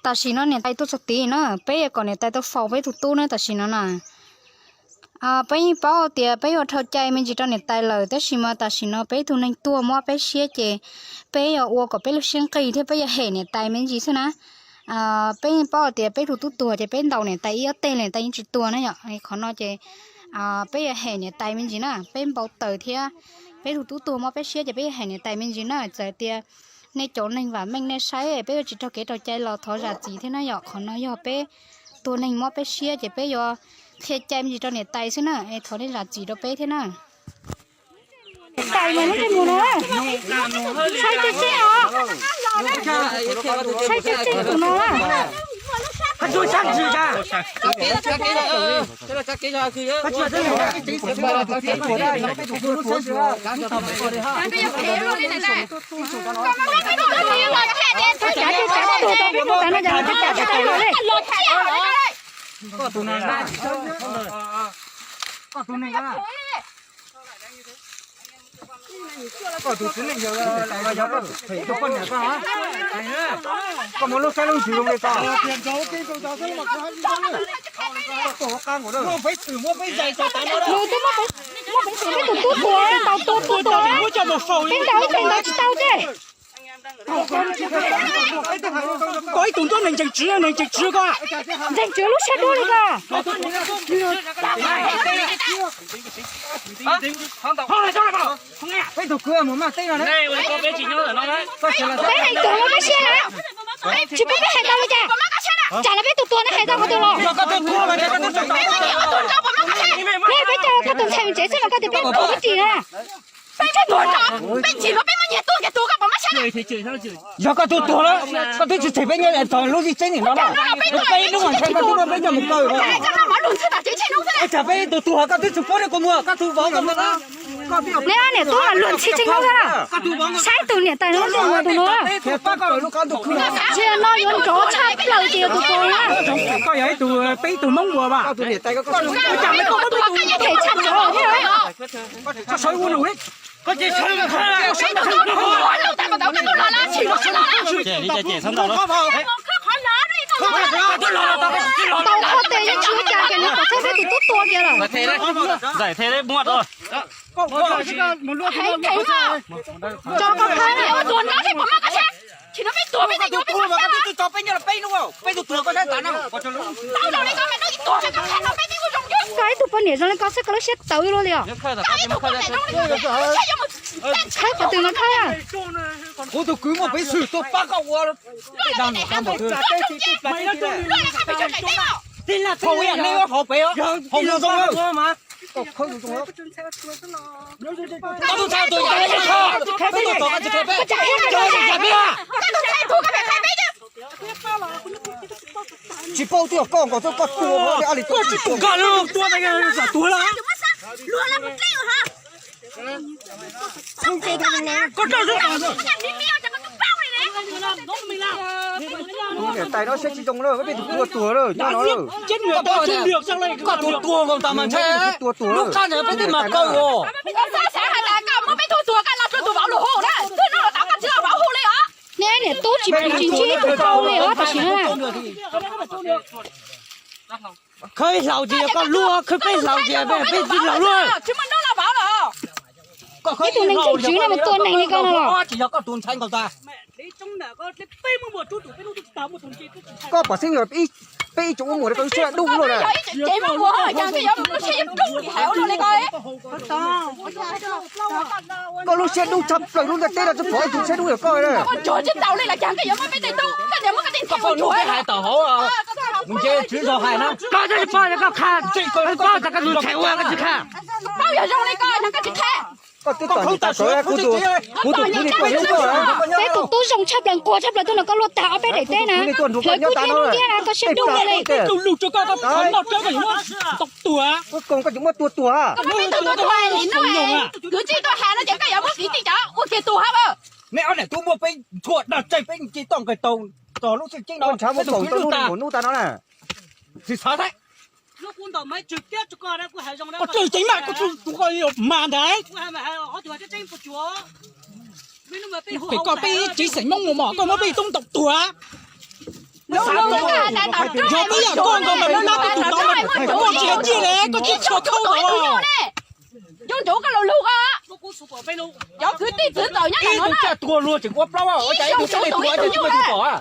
Tam sim no niam tais tuaj txog tid na, peb yuav kom niam tais tau faus peb tus tub na tam sim no na. Peb yeej paub tias peb yuav dhau cai me ntsis rau niam tais lawm, tab sis mas tam sim no peb ib tug neeg tuag mob peb siab ces peb yuav ua kom peb lub siab nqis thiab peb yuav hem niam tais me ntsis xwb na. Peb yeej paub tias peb tus tub tuag ces peb ntaus niam tais ib ob teg los niam tais yeej tsis tuag na yom. Qhov no ces peb yuav hem niam tais me ntsis na, peb npau taws thiab peb tus tub tuag mob peb siab ces peb yuav hem niam tais me ntsis na. Txawm tias nej cov neeg vam meej nej saib peb yuav tsis raug kev raug cai los thov zam txim thiab na yom. Qhov no yog peb tus neeg mob peb siab ces peb yuav qhia cai me ntsis rau niam tais xwb na, thov nej zam txim rau peb thiab na. Tais mas lub ntsej muag no, saib tseb tseb os, saib tseb tseb tus no. Koj tus txiv neej yawg los yog koj poj niam koj, koj muaj lub siab lub ntsws zoo li koj. Muaj peev xwm peb tus tub tuag, tau tua tua tua, peb ntaus ib teg ntaus tsis tau ces. Koj ib tug ntuj neeg ntseeg tswv, neeg ntseeg tswv koj. Ntseeg tswv lub siab dub li koj. Peb tus kwv mus maj teb no, peb neeg tuag muaj peb siab na, tsis pub peb hais ntau li cas. Tsam no peb tus tuag no hais tau qhov twg los? Peb coj koj tus ntxhais mus tsev xwb mas koj tias peb tuag peb ris na. Peb tuag, peb tsis tuag peb muab nyiag tuag ces tuag koj pom mab sab. Yog koj tus tuag lawm, koj twb tsis tseg peb nyob txog lub zim tseeb nim no na. Peb hnub mas ntshai koj twb muab peb coj mus kaw. Tsam peb tus tuag koj twb tsis pub rau kuv mus, koj tus vauv. Neb ob niam tub mas luag ntxhi tseeb na. Saib tus niam tais no, tus no, tus no. Tsis no yuav nrov tshaj plaws tias tus tuag na. Koj yog ib tug, peb ib tug Hmoob Muas mas. Koj sawv ua nus li. Tau qhov tes yeej tsis ua cas ces nws kom txhob peb tus tub tua kiag lawm. Heev heev os. Tso koj qhab. Koj ib tug poj niam zoo li koj xwb koj lub siab tawv luaj li os. Qhab qhov twg no qhab. Kuv tus kwv muaj peev xwm tuaj pab koj ua. Thaum ub yam nej ua hauv pem hauv zoo zoo. Tsis paub twb yog koj nkaus xwb koj tua li, koj tsis tua koj tuag lawm. Niam tais no siab tsis zoo lawm, peb tus tua tuag lawm nyob no lawm. Koj tus tuag nkaus tas mas ntshai, lub qab ntawd peb twb mas kaw os. Neb niam tub tsis pub tsis ntsib tus tau li os tam sim no. Khawb hlaus ces yog koj luag, khawb peb hlaus ces peb tsis hlaus luag. Ib tug neeg ntseeg tswv no mus tua neeg li koj no los. Tsis yog koj tus ntxhais nkaus tas. Koj pom xeeb yog peb ib tsoom ua muam koj lub siab dub luaj na. Koj lub siab dub tshaj plaws lub ntiaj teb no tsis pom ib tug siab dub yog koj na. Koj tsis pom koj qha, koj tsis pom koj tus ntxhais ua koj tsis qha. Koj twb tau niam tais sawv, kuv tus, kuv tus kwv li tuaj hlub koj. Peb tus tub zoo tshaj plaws, nquag tshaj plaws tuaj nrog koj luaj tag ob peb daim teb na. Hlawv koj niaj hnub ntiab na, koj siab dub luaj li. Kuv koom koj tsis muab tua tuag. Kwv tij tuaj hais no ces koj yuav muab kwv tij cov ua kiag tuag hab. Neb ob niam tub muaj peb tshuaj dag tseg peb ci toj nqis taug txog lub xwb ceeb no. Ntshav muab kaum tau lub nus hnub tas no na. Tsis xav thiab. Koj tsis ceev mas koj tsis tus koj mas ntag. Pem koj peb tsev xeem Hmoob mus mos koj muab peb tub ntaus tuag. Yog koj yam koj nkaus mas muab nab koj tus tod, koj tsis hais ciaj li, koj tsis tshua khaub nkaus. Cov ntsuv koj lug lug koj, cov kwv tij txwv txawm nyob ntawm no na. Ib tug caj tuag luag tseem ua plaub, ua cas ib tug caj tuag ib tug nyuj na.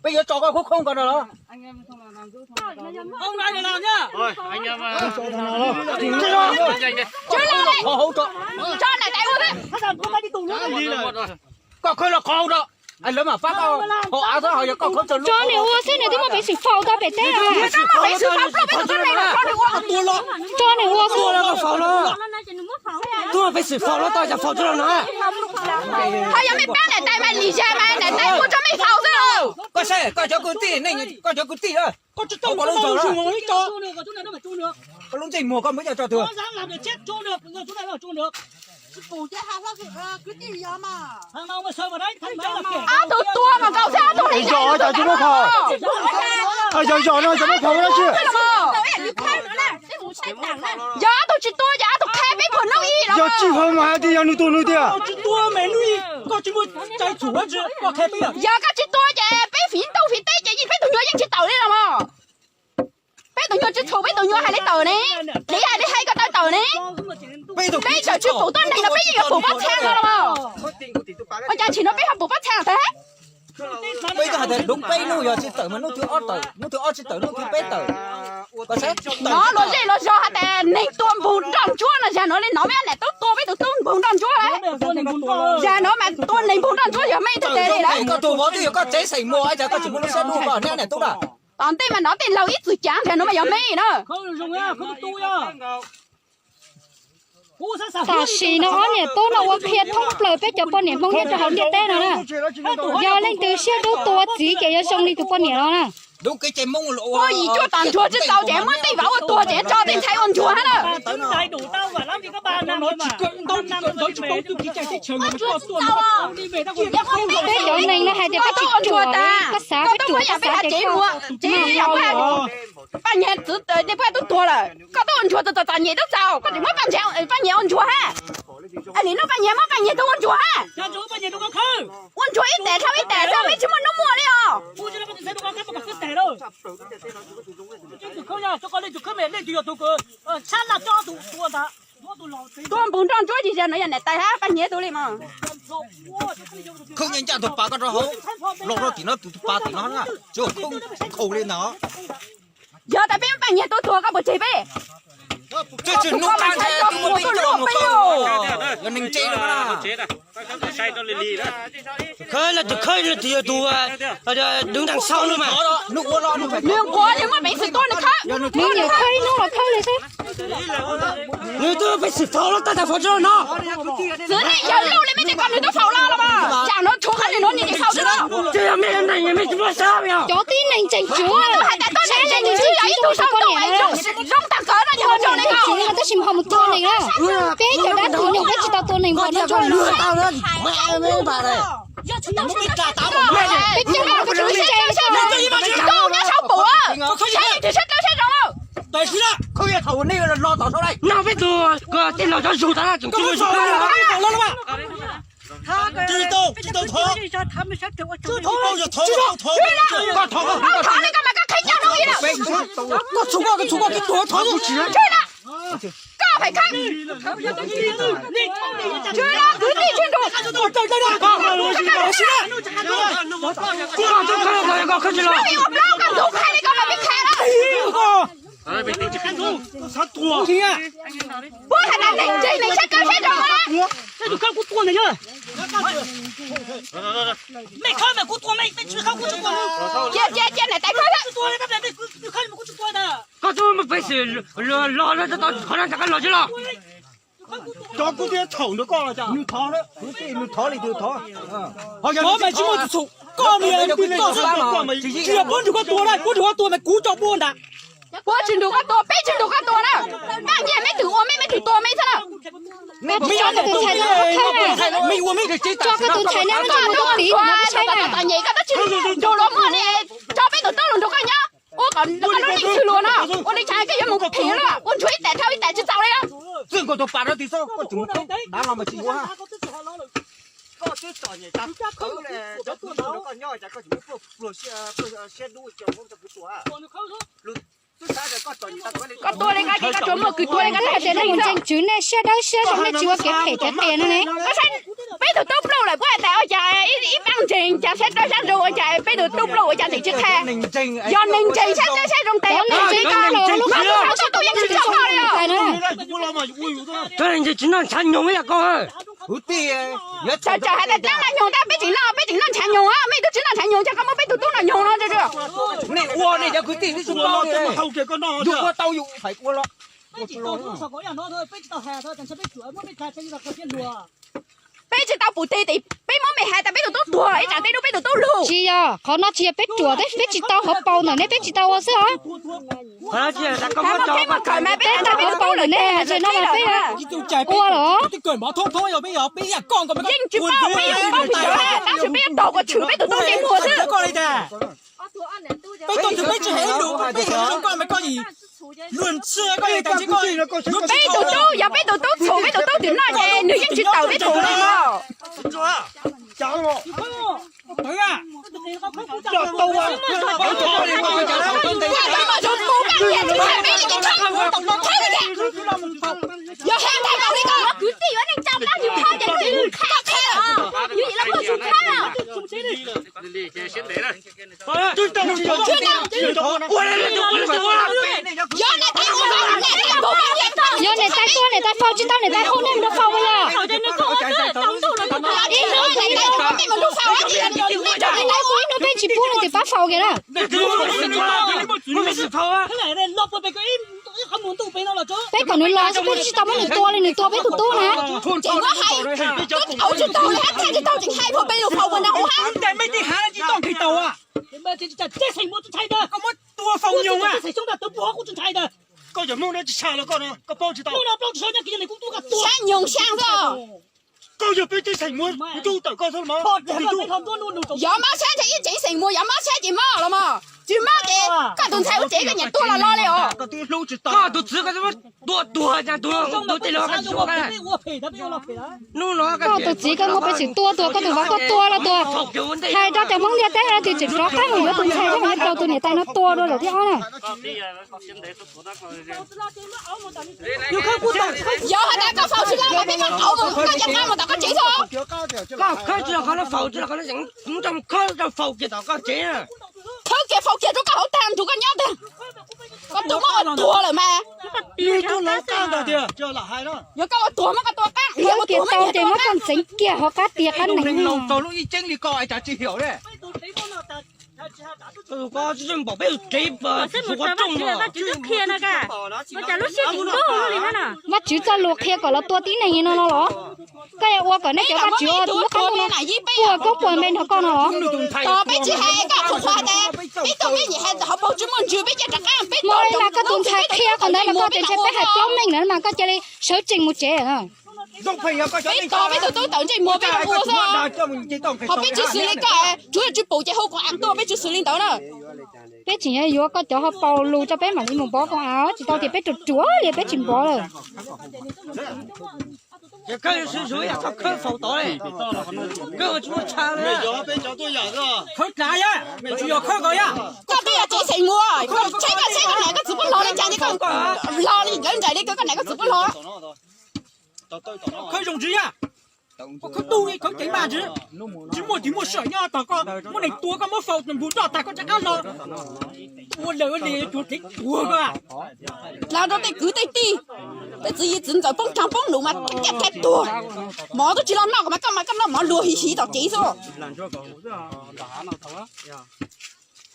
Peb yuav tso koj khaub khaub nkaus no los. Tso na, koj khawb los qhov hauv rau, lawv mam pab koj haus av xwb, ho yog koj khawb tso lub. Tso nws ua xwb, nws twb muaj peev xwm faus tau pem teb. Tso nws ua xwb. Twb muaj peev xwm faus los tau cas faus tsis los no. Ho yog mej pab niam tais mas lim zag mas niam tais ua rau mej faus xwb lauj. Koj saib koj cov kwv tij, koj cov kwv tij, koj tsis tau, koj lub ntxaug, koj lub ntsej muag koj muab coj tso twg. Ob tug tuag mas nkaus xwb, ob tug li zog cas tsis muab faus. Yog zog no cas muab faus dab tsi? Yog ob tug tsis tuag ces ob tug qhaib peb phom noob ib los. Yog tsis faus mas hais tias yog nws tuag nws tiag. Yog koj tsis tuag ces peb fiv ntuj fiv teb ces peb tus nyuag yeej tsis tawm li los mas. Peb tus nyuag tsis txhum peb tus nyuag hais li tawm ne. Li hais li hais koj tawm tawm ne. Peb txawm tsis pum tuab neeg no peb yeej yuav pum pob txha no los mas. Ua cas tsis no peb ho pum pob txha tag. Peb hais tias lub peb hnub yog tsis tawm mas hnub thib ob tawm, hnub thib ob tsis tawm hnub thib peb tawm. Nov luag zej luag zog hais tias neeg tua npug nroj ntsuab no, zag nuav li nov mej niam tub tua peb tus tub npug nroj ntsuab. Zag nuav mas tua neeg npug nroj ntsuab yog mej tug tes li lawm. Koj tus vauv twb yog koj tsev xeem muag, cas koj tsis muaj lub siab dub koj niam tub na. Tom ntej mas nov tej laug ib txwm cav, zag nuav mas yog mej na. Tam sim no ob niam tub no ua qhia thoob plaws peb cov poj niam Hmoob nyob rau hauv ntiaj teb no na. Yog leej twg siab dub tua txiv ces yuav zoo li tus poj niam no na. Muaj yim cuaj tom ntsuag tsis txaus ces muab tej vam ua tuag ces tso tej ntxhais ua ntsuag hab na. Peb cov neeg no hais tias peb tsis ruam, koj xav peb ruam, koj xav ces koj Paj Nyiag txwv tej poj tub tuag lawm, koj tuaj ua ntsuag txom txom nyem tub txaus, koj tseem muab Paj Nyiag ua ntsuag hab. Nim no Paj Nyiag muab Paj Nyiag tug ua ntsuag hab. Ua ntsuag ib tes dhau ib tes xwb, mej tsis muaj hnub muaj li os. Tua npug nroj ntsuab tsis yog no yog niam tais hab Paj Nyiag tug li mas. Khaub ncaws ncaj tug pas koj rau hauv, los rau tim no tus pas tim no na, tsis khaub li ntawd. Yog tas peb muab Paj Nyiag tub tuag koj puas tseg peb? Tsis tsis nub qab ntshai tus muaj peb coj mus peb yog neeg ntse no na. Khawb los tus khawb los tus yog tus đứng đằng sau no mas. Nws quav nws muaj peev xwm tuag nws khawb. Nws nyiam khawb ib hnub los khawb li xwb. Nws twb peev xwm faus los tab tas faus tsis los no. Txwv nej yawg lauj li mej tias koj nws twb faus los los mas. Tsam no tshuav qhov nws nuav nws tsis faus tsis los. Tsis yog mej neeg mej tsis muaj sab yog. Cov tib neeg tseem tshuav. Hais tas tuab neeg tseem tshuav yog ib tug sau tau zoo tag kawg no yog ua ntsuag li ko. Tab sis ho mus tua neeg na. Peb cov dab tug nyuag peb tsis tau tua neeg npaum no. Peb coob peb tsis ntse. Koj nyob sau pum, saib tsis saib dawb saib zoo lauj. No peb tug tej laus cov zug tas tseem tsis mus. Koj thov li koj mas koj qheb ncaug no ib lawm. Koj txhum koj, koj txhum koj, koj tuag thov. Koj phem khawb. Tsis los kwv tij tsis nrug. Koj twb khawb los koj khawb tsis los. Koj ua plaub koj ntxub qhia li koj mas pib qhia lawm. Puab has tas neeg ntseeg neeg saib dawb saib zoo na. Cia cia cia niam tais khawb. Koj twb muaj peev xwm los los tau qhov no ntag koj los tsis los. Cov kuv twb txhaum nrog koj los cas? Nws thov, nws thov li tus thov. Ho yog nws tsis muaj tus txhaum, koj niag li koj xwb, koj mas tsis yog puab nrug koj tua na, puab nrug koj tua mas kuv tso puab ntag. Puab tsis nrug koj tua, peb tsis nrug koj tua na. Paj Nyiag meb twb ua meb, meb twb tua meb xwb na. Meb ua meb tus ntxhais no khawb na. Meb ua meb tus tsev, tso koj tus ntxhais no, koj mus tua txiv no, koj saib na. Txom nyem koj twb tsis nrug luag muag li, tso peb tus tub los nrug koj nyob. Ua kom koj lub neej xwm luag no, ua li cas koj yuav mus phem lawm, ua ntsuag ib tes dhau ib tes tsis txaus li. Txwj nkaus tus pas rau tim xwb, koj tseem mus dav los mas tsis yuav. Koj tua li koj ces koj tsuas muaj kwv tua li koj tes, nej mus ntseeg Tswv, nej siab dawb siab zoo, nej tsis ua kev phem kev qias no ne. Peb tug tub pluj lawm puas hais tias ua cas ib pab ntseeg cas siab dawb siab zoo ua cas peb tug tub pluj ua cas tseem tsis qhia. Yog neeg ntseeg siab dawb siab zoo tes, neeg ntseeg tsis tau lus, lub qab lub hau tsis tau yeej tsis tau hau li os. Tsis noj ntshav nyoog ib yam koj. Txawm txawm hais tias dab noj nyoog tab peb tseem noj, peb tseem noj ntshav nyoog, mej twb tsis noj ntshav nyoog cas koj muab peb tug tub noj nyoog no. Nej ua nej cov kwv tij twb tsis paub, yus ua tau yus feem ua los. Peb tsis tau pum tig tes peb muab mej hais tas peb tug tub tuag ib tsam tej lub peb tug tub lug. Tsis yog, qhov no tsis yog peb ruam, peb tsis tau hauv paus ntawm nej, peb tsis tau ua xwb os. Peb tau hauv paus ntawm nej, tam sim no mas peb ua los. Yeej tsis paub, peb yeej tsis paub, tab sis peb yuav taug kom tshwm peb tus tub ntsej muag xwb. Peb tus tub, yog peb tus tub txhum peb tus tub twm noj ces nws yeej tsis tawm peb tug li os. Yog hais tias koj li koj kwv tij yuav neej tsa plab yus qhov ces koj qhia, yus yim los puag tsis qhia los. Yog niam tais tuag niam tais faus tsis tau niam tais hu nej mus rau faus puas yog? Ib hnub ib hnub peb tsis pub no ces pab faus kiag na. Peb kom nws los xwb peb tsis tau muab nws tua li, nws tua peb tus tub na. Ces muab hais, koj tsis tau li hab, tsis tau tseem hais puag peb lus faus puas nrog ua hab. Koj muab tua faus nyoog a. Koj cov Hmoob no tsis tshaj los koj no, koj paub tsis tau. Xyab nyoog xyaa xwb. Koj yog peb tsev xeem muas, kuv tub tawm koj xwb los mas. Yog mob xyab ces ib tsev xeem muas yog mob xyab ces mob los mas. Tsis mob ces koj tus ntxhais ua tsev koj nyiam tua los los li os. Koj tus txwv koj tua tuag cas tus tus tej los koj tsis ua. Koj tus txiv koj muab peb tseem tua tuag, koj tus vauv koj tua los tuag. Hais rau cov Hmoob ntiaj teb no ces tseem rov qab mus yuav tus ntxhais thiab mus yuav tau tus niam tais no tua dua lawm thiab ob na. Yog hais tias koj faus tsis los mas peb mam qauv mus, koj nce qab mus tom koj tsev xwb. Koj khawb tsis los qhov no faus tsis los qhov no, yeej mus khawb rau faus kiag tom koj tsev. Khawb kiag faus kiag rau koj hauv tag nrho koj nyob tag. Koj tus muab ua tuag lawm mas. Yog koj ua tuag muab koj tua qab, yog ua tuag muab koj tua qab. Ces muab koj ntxeev kiag hauv qab tiag qab nees. Koj tsis npaum peb tus tsev, ua cas lub siab tseem nkauj li hab no. Vajtswv txoj lus qhia kom los tua tib neeg li no no los? Koj yuav ua kom nej cov vajtswv ua tus lub qab no puas koob puas npe nrog koj no los? Tos peb tsis hais koj qhuas qhuas tias peb tuaj peb nyiam hais hauv paus tsis muaj ntsws peb cia rov qab peb. Mas koj tus ntxhais qhia qhov ntawd mas koj tias ntshe peb hais plaub meej lawm mas koj cia li sawv tsees mus tsev. Peb tos peb tus tub tawm ntsej muag peb ua xwb. Qhov peb tsis xws li koj, tsuav yog tsis pum ces hu koom am tuaj, peb tsis xws li ntawd na. Peb tseem yuav yuav koj cov hauv paus lus tso peb mam li mus npov koom am, tsis tau tias peb ruam ruam li peb tsis npov lawm. Ces koj yuav swm swm yam koj khawb faus tod li, koj tsis muaj tshav li. Khawb tsav yam, tsis yog khawb ko yam. Koj twb yog tsev xeem muas, koj tsheb koj tsheb koj nam koj txiv puab hlo li cas ces koj hlo li nkawd nraim li koj nam koj txiv puab hlo. Khawb zoo ntsis yam. Khawb tub khawb ceev mas ntsis, tsis muaj tsis muaj sij hawm nyob tos koj muab neeg tua koj muab faus mus roj tag koj rov qab los. Ua lawm ua li yuav cuag kev tuag koj. Hla rau tej kwv tej tij, tej txiv yij txiv ntxawm poob rag poob num mas caj thaj tuag. Mov twb tsis los noj ko mas koj mas koj noj mov luag hiv hiv tom kev xwb.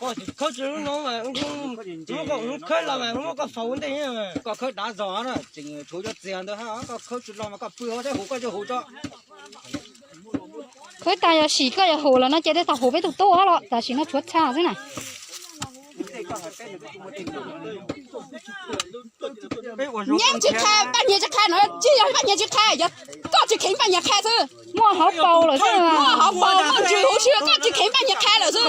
Khawb tsis los mas muab koj faus ua ntej. Koj khawb dav zog na, tseem tshuav cov txiag ntawd, koj khawb tsis los mas koj pw hauv thiab hu koj cov hu tso. Khawb tas yog sim koj yuav hu los no ces tej thaum hu peb tus tub los tam sim no tshuav txha xwb na. Nyiaj tsis qha, Paj Nyiag tsis qha no, tsis yog Paj Nyiag tsis qha, yog koj tsis kheev Paj Nyiag qha xwb. Muaj hauv paus lawm xwb. Muaj hauv paus, muaj ntsws huv si, koj tsis kheev Paj Nyiag qha lawm xwb.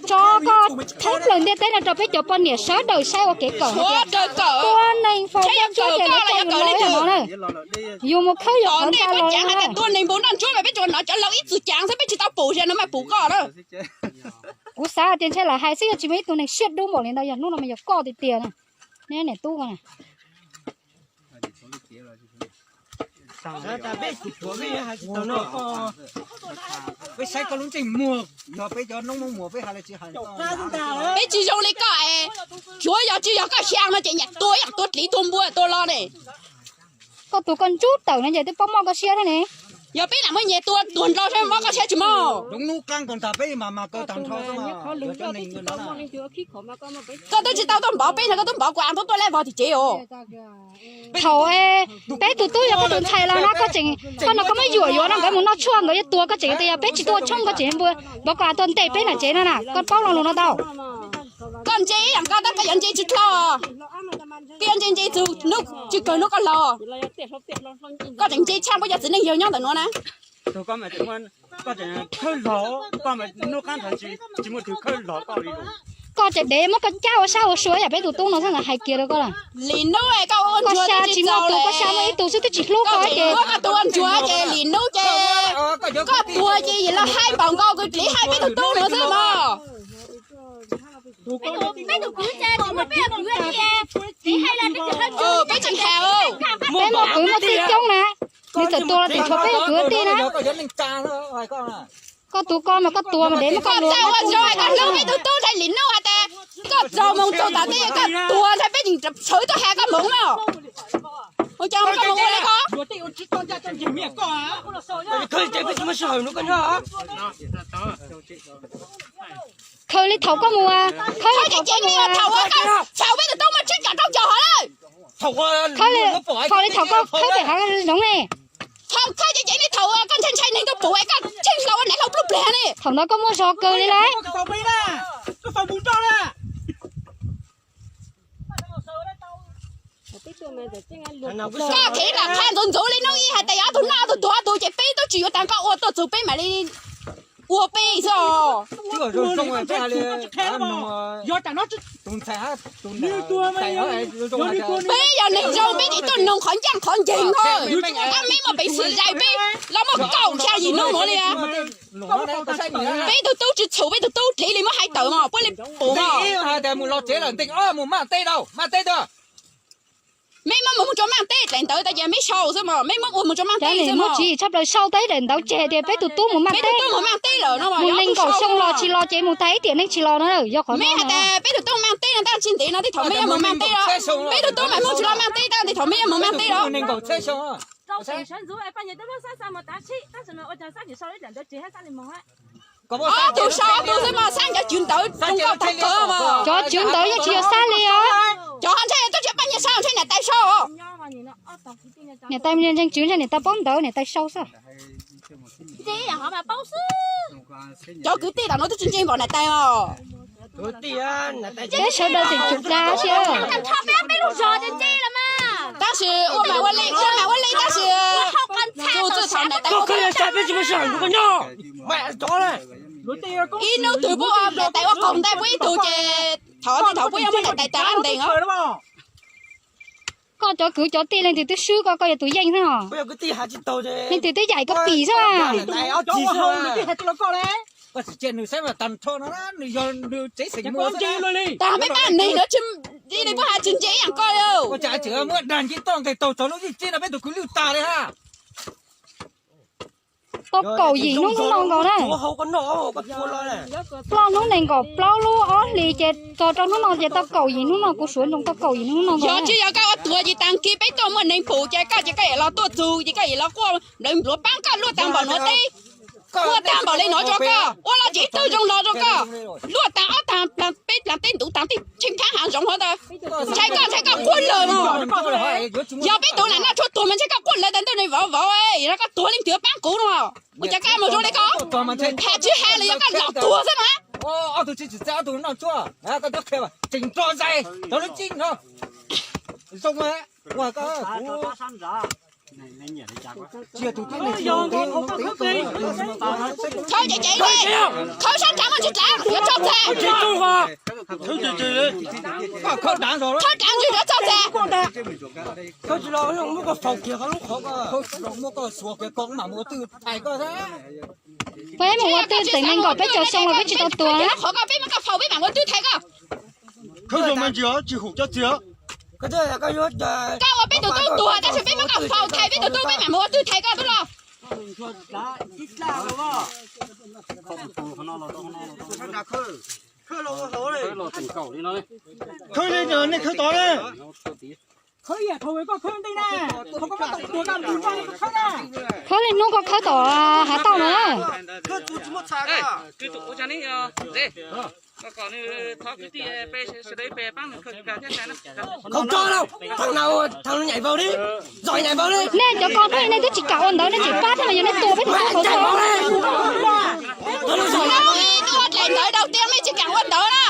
Tso koj thoob plaws ntiaj teb no rau peb cov poj niam sawv daws saib ua kev kawm. Sawv daws kawm. Tua neeg faus tua ntsuab ces lawv coj yus los no na. Yus mus khawb yus qhov ncauj los no. Tua neeg npau noj ntsuab mas peb tsuas hnov cov laus ib txwm cav xwb, peb tsis tau pum, zaum no mas pum koj na. Kuv xav tias ntshe lawv hais xwb, yog tsis muaj ib tug neeg siab dub npaum li ntawd, yog hnub no mas yog koj tiag tiag na. Neb niam tub ko na. Peb saib koj lub ntsej muag, yog peb cov noob Hmoob muag peb hais los tsis hais. Peb tsis zoo li koj es, tsuav yog tsis yog koj xyaa no ces nyiam tua ib yam tua dliv tua npua tua lo ne. Koj tuag koj ntsub tawm no ces twb paub mob koj siab thiab ne. Yog peb lam muab nyias tua tuag nrho saib mob koj siab tsis mob. Lub hnub qab nkaus ntag peb mas mas kaw tag nrho. Koj twb tsis tau tuaj npov peb no, koj twb npov kuv av tuaj tuaj lej vog tim tsev os. Thaum peb tus tub yog koj tus ntxhais los no koj tseem, koj no koj muab yuam yuav no nkawd mus noj tshuaj nkawd yuav tua koj tseem tias yog peb tsis tuaj tshoob koj tseem npua, npov kuv av tuaj ntes peb nram tsev no na, koj paub lo lus no tau. Koj ntse ib yam nkaus tab koj yuav ntse tsis dlhau. Koj yuav ntse ntse txug hnub tsis kawg hnub koj laus. Koj tseem ntse tshaj puab cov txiv neej yawg nyob ntawm nuav na. Koj tseem khawb hlau, koj mas hnub qab ntawd tsis muaj tug khawb hlau koj li. Koj tseem dev muab koj cab ua sab ua sua yam peb tus tub no xwb ntawd hais kiag rau koj lawm. Lim nub koj xya tsis muaj tus, koj xya muaj ib tug xwb twb tsis hlub koj ces. Koj ua ntsuag ces lim nub ces koj tuag ces yim los haib npaum nkaus kws tliv haib peb tug tub nuav xwb mog. Peb tus kwv ces tsis muaj peb kwv ces txiv hais los peb tsis hais. Peb muaj kwv muaj tij coob na, nws txawm tuag los tseem tshuav peb tus kwv tij na. Koj tus ko mas koj tuag mas dev muab koj luag. Koj txawj ua ntsuag hais koj hlub peb tug tub ntshai lim nub hais tias koj txaus moog txaus tas tej koj tuag ntshai peb tseem sawv tuaj has koj moog na. Ua cas koj moog ua li ko? Khaws li thaum koj mus, khaws li thaum koj mus, thaum peb tus tub muaj tsib caug rau caug hov lawm. Thaum li thaum koj khawb pem hav zoov ne. Thaum khawb ces ces li thaum koj ntshai ntshai neeg tuaj pum es koj tsheej hlau ua nam hlau pluj pliag ne. Thaum ntawd koj muaj zog kawg li lauj. Koj khiav los qha ntxuv ntxuv li hnub ib hais tias yog ob tug noj ob tug tuag ob tug ces peb tub tsis yuav tas koj ua tuaj txug peb mam li ua peb xwb os. Peb yog neeg zoo peb tsis tuaj noog qhov ncaj qhov nceeg na. Tab meb muaj peev xwm zais peb los muaj kaum xya yim hnub nuav li. Peb tug tub tsis txhum peb tug tub dliv li muab hais tawm mog puab li pum mog. Mus los tsev lawm ntees ob mus maj teb rau maj teb tuaj. Meb muab mus mus rau maj teb dlaim ntawd tas ces meb sau xwb mog, meb muab ua mus rau maj teb xwb mog. Muaj tswv yim tshaj plaws sau tag ib daim ntawv tseg tias peb tus tub mus maj teb, mus nees nkaum xyoo los tsis los ces mus tag ib tiam neej tsis los na. Yog qhov no hais tias peb tus tub maj teb no tab tsis ntev no tej thaum meb yuav mus maj teb os. Peb tus tub mas muaj tsis los maj teb tab tej thaum meb yuav mus maj teb os. Ob tug sau ob tug xwb mas xab cov tswv ntawv zoo nkauj tag kawg mas. Cov tswv ntawv yeej tsis yog xab li os. Cov ho ntshai tuaj tsis Paj Nyiag sau, ntshai niam tais sau. Niam tais ntseeg tswv ntshai niam tais paub ntawv niam tais sau xwb. Cov kwv tij tam no twb tsis ntse npaum niam tais os. Peb sawv daws tseem tsum dab tsi. Tab sis ua mas ua li, ua mas ua li tab sis tus txwj thaum niam tais ib hnub twg puab ua niam tais ua qaug ntais puab ib tug ces thaum tej thaum puab yuav muab niam tais tas qab ntees os. Koj cov kwv cov tij leej twg twb swb koj, koj yog tus yeej xwb os. Leej twg twb yaim koj pim xwb. Tas peb pab neeg no tsis li puab has tsis ntse ib yam koj li. Tau kaum yim hnub hnub no nkaus na. Ploj hnub nees nkaum plaub lub ob hlis ces txog rau hnub no ces tau kaum yim hnub no, kuv suav ntsoov tau kaum yim hnub no. Yog tsis yog koj ua tuag ces tag kis peb tuaj muaj neeg pum ces koj ces koj yam los tuaj txug ces koj yam los quaj nplawg npluav paab koj luaj taag npaum nuav teb, quaj taag npaum le nuav rua koj, ua los tsis ib tug zoo los rua koj, luaj taag ob taag peb taag teb ntuv taag tej tsheej phaab haav zoov hov ntawd. Ntshai koj ntshai koj quaj lawm mog. Yog peb tug lam noj tshuaj tuag mas ntshai koj quaj lawm tas ntuj ne vauv vauv, yog koj tuag leej twg paab kuv no. Ua cas koj mus zoo li ko? Has tsis has los yog koj los tuag xwb na. Ob tug tsis txawj ob tug noj tshuaj, koj twb qhia tseem nrog zais cov lub cib no. Zoo ua koj kuv Khawb ceev ceev li, khawb sab nrad mas tsis dlav, yuav txog txeg. Khawb dlav ntsis yuav txog txeg. Peb mus ua twj teem nees nkaum peb caug xyoo los peb tsis tau tua. Peb mus koj faus peb mam ua twj thaiv koj. Khawb zoo me ntsis os, tsis hum cov txiag. Koj ua peb tus tub tuag tab sis peb muab koj faus thaiv peb tus tub, peb mam mus ua twj thaiv koj tub los. Khawb li no nej khawb tod na. Khawb li hnub koj khawb tom hav tauj no. Nej cov ko nej twb tsis kam ua ntawv, nej tsis pab thiab mas yog nej tua peb tus tub tod. Ntawv dau tias mej tsis kam ua ntawv na.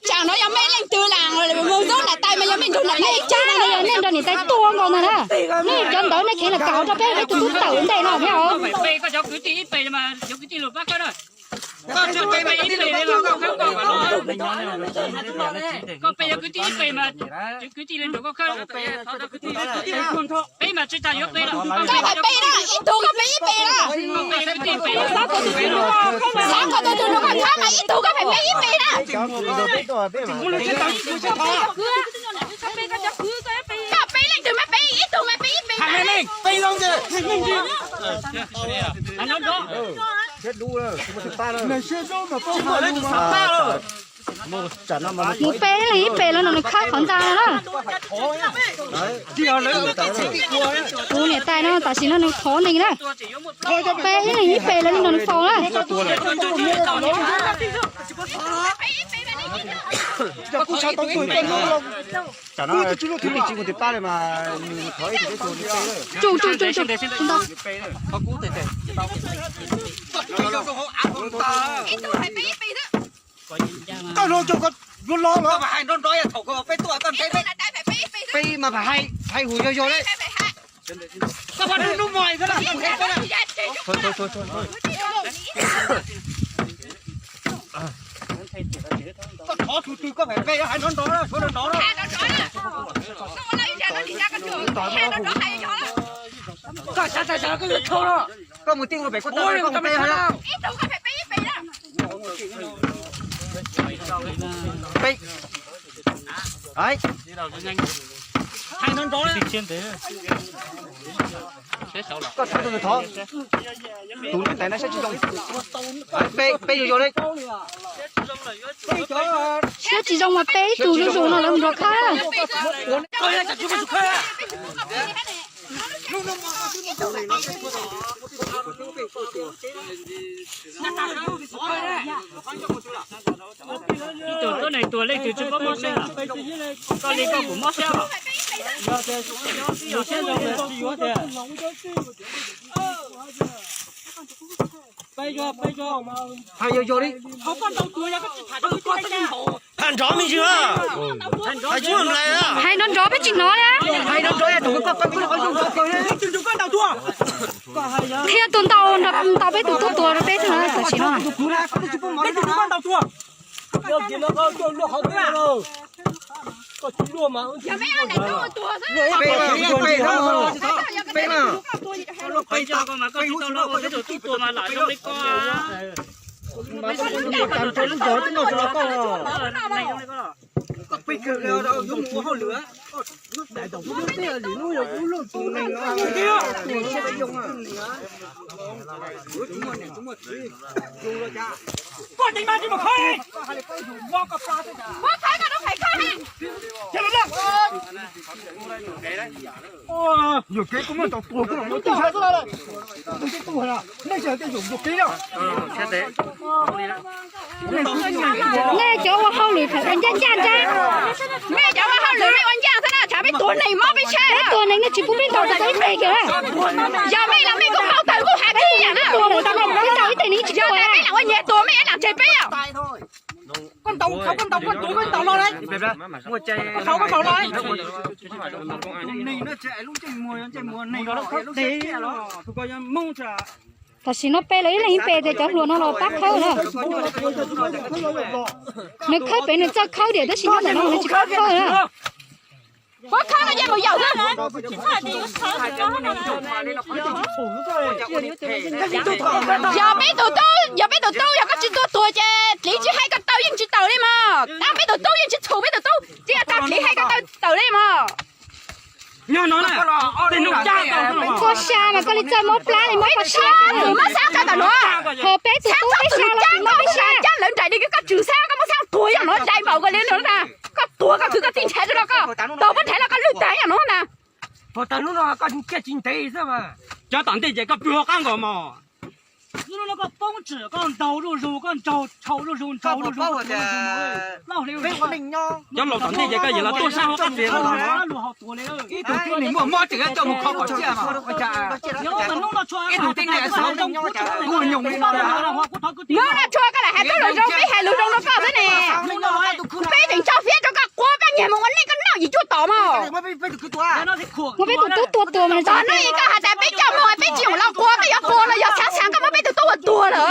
Tsam no yog mej leej twg lam mus zub nram tais mas yog mej nrug nram tais ib tsam no yog nej nrog niam tais tua nkaus ntag na. Nej cov ntawv nej kheev los kam rau peb, peb tus tub tawm ntej no thiab os. Koj pe ib tug koj pe ib pe na. Xav kom tus twg nrog koj khawb mas ib tug koj pe ib pe na. Koj pe leej twg mas pe ib tug mas pe ib pe. Mus pe leej ib pe los no nws khawb qhov ntxa no na. Tus niam tais no tam sim no nws thov neeg na. Pe ib leeg ib pe los no nws faus na. Tsum tsum tsum tsum. Koj los cov koj yuav los los. Peb mas hais hais hum yog yog li. Koj thov tus twg koj phem pe, hais nrov nrov na, suav nrov nrov na. Koj xav tag xav koj yuav tshau no. Koj mus tij ua pem koj tau koj mus pe hais. Pe. Hais nrov nrov na. Koj thov tus twg thov. Tus niam tais no siab tsis zoo. Pe, pe yog yog li. Siab tsis zoo mas pe ib tug zuj zus no lawv mus nrog khawb. Ib tug tuab neeg tuag leej twg tsis paub mob siab. Koj li koj kuj mob siab. Hais yog yog li. Hais nrov me ntsis na. Hais tsis nrov nlais na. Hais nrov nrov peb tsis hnov li. Hais nrov nrov yog tus koj koj qhia tus ntaus ntaus peb tus tub tuag rau peb tam sim no. Koj ceev mas tsis mus khawb. Yuam kev kuv muaj tau tuag kuv los muaj tij sab xwb lawm. Nej tsis hais tej zaum yuam kev na. Nej cov ua hauj lwm pheem ua ncaj ncaj ntag. Nej cov ua hauj lwm nej ua ncaj xwb na, tsam peb tuag neeg mob peb tshab. Peb tuag neeg nej tsis pub peb ntaus tau ib teg kiag na. Yog mej los mej kuj paub tawm kuj hais peb ib yam na. Peb ntaus ib teg neeg tsis pub. Yog mej lam ua nyias tuag mej lam tseg peb os. Koj ntaus, koj ntaus, koj tuav koj ntaus los lauj. Koj ntaus koj ntaus los lauj. Tam sim no peb los ib leeg ib pem tias cov hluas no los pab khawb na. Nws khawb pem nws txawj khawb tiam tab sis nyob ntawm no nws tsis pab khawb na. Puab khawb no ces mus yaum xwb. Yog peb tus tub, yog peb tus tub yog koj tsis tua tuag ces dliv tsis hais koj taw yeej tsis tawm li mog. Tab peb tus tub yeej tsis txhum peb tus tub, tsis yog tag dliv hais koj taw tawm li mog. Koj xya mas koj li txawj mob plab li mob koj xya. Ho peb tus tub peb xya los tsis mob peb xya. Cab lawv nraim li koj tswm xab koj muab xab tuag yog no dai npaum koj li no na. Koj tuag koj khwv koj tij nrhav rau koj, tuag pab nrhav los koj lwj tag yog no na. Cov tom ntej ces koj pw hauv qab nkaus mog. Koj poob tsim koj ntaus zuj zus, koj ntaus tshau zuj zus, ntaus zuj zus, ntaus zuj zus. Cov laus tom ntej ces koj yam los tuaj sab hauv qab txias. Ib tug tib neeg muaj mob tseem coj mus kho kom tsiaj mas ua cas, ib tug tib neeg xav ua nyoos li no. Nyob no tshua koj lam hais tau lus zoo, peb hais lus zoo rau koj xwb ne. Peb tseem tso fiab rau koj quav koj nyiag mus ua neej koj noj yim cuaj tom mog. Muab peb tus tub tua tuag mas txog no koj hais tias peb coj mus peb tsis mus los quav, koj yuav quav los yog xav xav koj muab peb tus tub ua tuag lawm.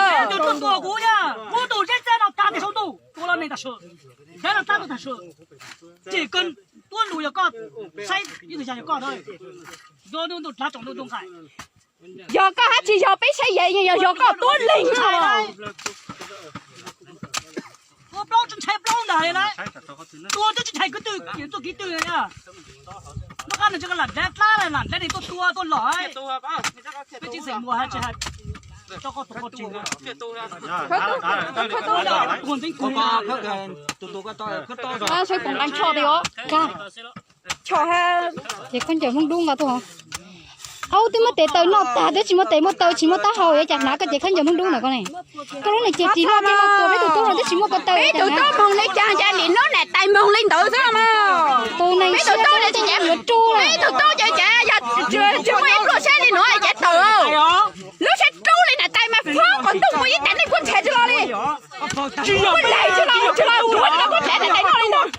Yog koj hab tsis yog peb saib yam yog yog koj tuab leeg no. Tua plaub tsis ntshai plaub ntag li na. Tua twb tsis ntshai kwv tw, txuj kev twg na. Lub qab no tsis lam dab dlab lam dab li tuaj tua tuaj lom. Peb tsis xeem muas hais tsis hais, rau koj tus qau tsis. Ces khaub ncaws Hmoob Dub nqa tuaj. Aub twb muab tes taw noj tag twb tsis muaj tes muaj taw tsis muaj taub hau yuav cas hnav koj ces khaub ncaws Hmoob Dub ntawm koj ne. Koj lub neej ces ris loj tiag loj tua peb tus tub no twb tsis muaj ko taw. Peb tus tub moog li cas ces nim no nam tais moog li ntawd xwb mog. Tus neeg siab ces yuav rub lawm. Peb tus tub ces ces yog tsis muaj ib pluaj siab li no ces tawm. Lub siab rub li nam tais mas fob qhov ntuj mus ib tas neej puab ntshav tsis los li. Puab laig tsis los, tsis los, puab tsev nam tais noj li ntawd.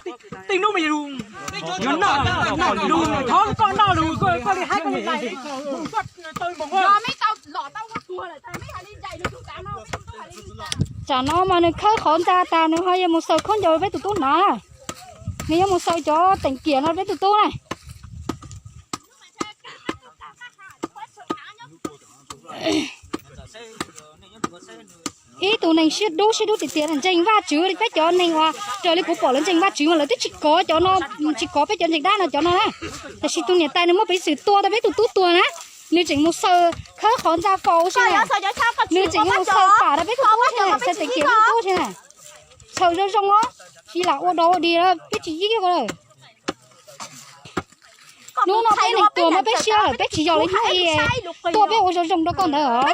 Thov koj noj lus, koj li hab koj li lais. Tsam no mas nws khawb qhov ntxa tas nws ho yuav mus xaws khaub ncaws peb tus tub hnav. Nws yuav mus xaws cov teem kiam no peb tus tub na. Ib tug neeg siab dub siab dub tiag tiag ntseeg Vajtswv li peb cov neeg uas raws li kuv pom lawv ntseeg Vajtswv mas lawv twb tsis kov cov no, tsis kov peb cov ntseeg dab no cov no na. Tab sis tus niam tais nws muaj peev xwm tua tau peb tus tub tuag na, nws tseem mus xaws khawb qhov ntxa faus xwb na. Nws tseem mus xaws pam rau peb tus tub xwb na, xaws teem kiam peb tus tub xwb na. Xaws zoo zoo os, tsis lam ua dog ua dig peb tsis yib ko lawm. Hnub no peb neeg tuag mas peb siab lawm, peb tsis yog li hnub i tuaj peb ua zoo zoo rau koj ntawd os.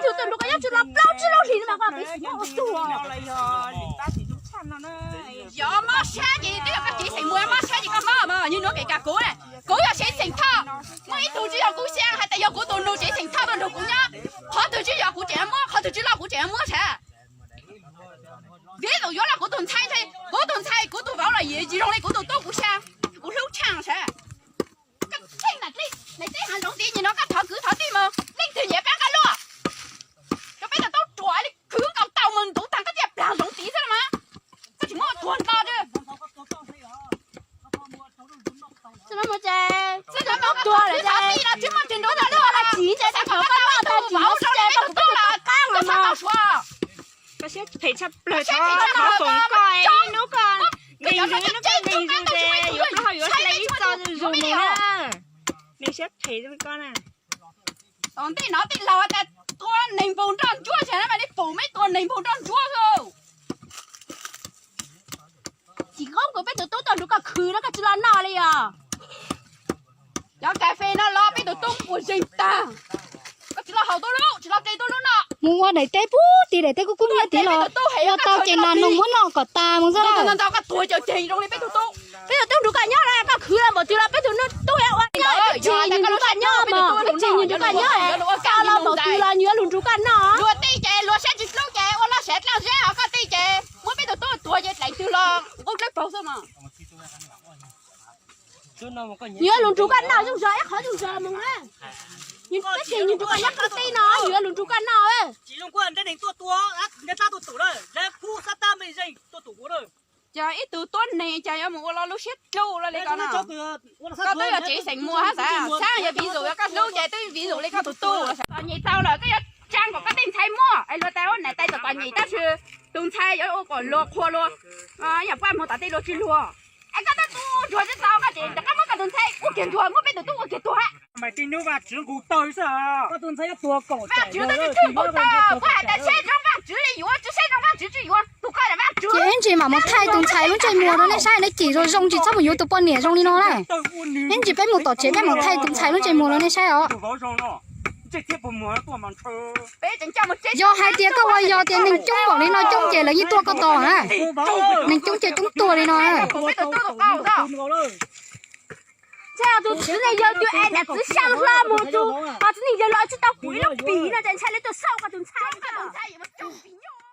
Yog mob sab ces twb yog koj tsev xeem muas mob sab ces koj mob mas, yog nuav kev kag kuv, kuv yog tsev xeem Thoj, muaj ib tug tsis yog kuv xyaa hais tias yog kuv tus nus tsev xeem Thoj tuaj nrug kuv nyob, qhov twg tsis yog kuv tseem muab, qhov twg tsis loj kuv tseem muab sav. Vim tau yuav los kuv tus ntxhais, kuv tus ntxhais kuv tus vauv los yim tsis zoo li kuv tus tub kuv xyaa, kuv hlub tshaj sav. Koj tsheej nam dlej, nam dlej hav zoov tid, nim no koj thov kwv thov tij mus, leej twg nyiam peb koj luaj. Rau peb tau tub ruam li khwv nkaus tau mus ntuv tag koj thiaj plag zoov tid xwb los mas. Koj tsis muab tuag nto. Xwb no mus ces, xwb no tuag lawm ces, tsis muaj tus ntuv tau luaj los tsis ces, xav kom koj noj tau tsis noj ces koj tuag lawm, koj txhob ntaus suav. Koj siab phem tshaj plaws, thov foom koj ib hnub koj nqis zus, hnub koj nqis zus ces yuav plaub hau yuav hle ib txoj zus mus na. Neeg siab phem koj na. Tom ntej no tij laug tas tua neeg npaug nroj ntsuab, tsis hais mas li pum meb tua neeg npaug nroj ntsuab xwb. Tsis qoob kuv peb tus tub tuaj nrug koj khwv no koj tsis los noj li os. Cov kas fes no los peb tus tub ua zeeg tag. Koj tsis los haus tuaj lub, tsis los ke tuaj lub noj. Mus ua daim teb pub tim daim teb kub kub nyiab tid los, yog tau ces nas noog muab noj kom tas mus xwb. Ntau koj tuag ces zoo li peb tus tub. Peb tus tub nrug koj nyob los koj khwv los npaum twg los peb tus tub yuav ua li ntawd. Tsis nrug koj nyob mas, tsis nrug koj nyob, koj los npaum twg los yuav lug nrug koj noj. Luag tij ces luag siab tsis hlub ces ua loj siab dlaab zeb, ho koj tij ces muab peb tus tub tuag ces dlaim Los nqus dlawb paug xwb mas. Yuav lus nrug koj noj zoo zog ib qhov zoo zog mus na. Tab sis nws nrug koj nyob qhov teb no, yuav lus nrug koj noj. Ces ib tug tuab neeg ces yuav mus ua lo lub siab dlub li ko no. Koj twb yog tsev xeem muag hab xav, xav yog vis zus yog koj hlub ces twb vis zus li koj tus tub los. Txom nyem tau lawm koj yuav tsaa kom koj tej ntxhais muaj es luag tas ua niam tais txom txom nyem tab sis tus ntxhais yuav ua kom luag qhuas luag, yam paj muag tom tej luag tsis luag. Es koj tab tus ntsuag tsis tau koj ces rov qab muab koj tus ntxhais ua kiag ntsuag, muab peb tus tub ua kiag tuag hab. Vaj Tswv tus twg tsis nqus taw, koj has tas saib zoo Vaj Tswv li yuav, tsis saib zoo Vaj Tswv tsis yuav, tus koj yog Vaj Tswv. Ces ib ntsis mam mus thaij tus ntxhais lub ntsej muag rau nej saib, nej cim zoo zoo tsis txhob mus yuav tus poj niam zoo li no na. Ib ntsis peb mus tom tsev peb mam thaij tus ntxhais lub ntsej muag rau nej saib os. Yog hais tias koj ua yog tias neeg coob npaum li no coob ces lawv yeej tuaj koj tos na. Neeg coob ces coob tuag li no. Ntshai tus txiv neej yawg tus es niam txiv xyaa hlo mus tus, txiv neej yawg los tsis tau kuv ib lub pim no ces ntshai lawv tuaj xauj koj tus ntxhais.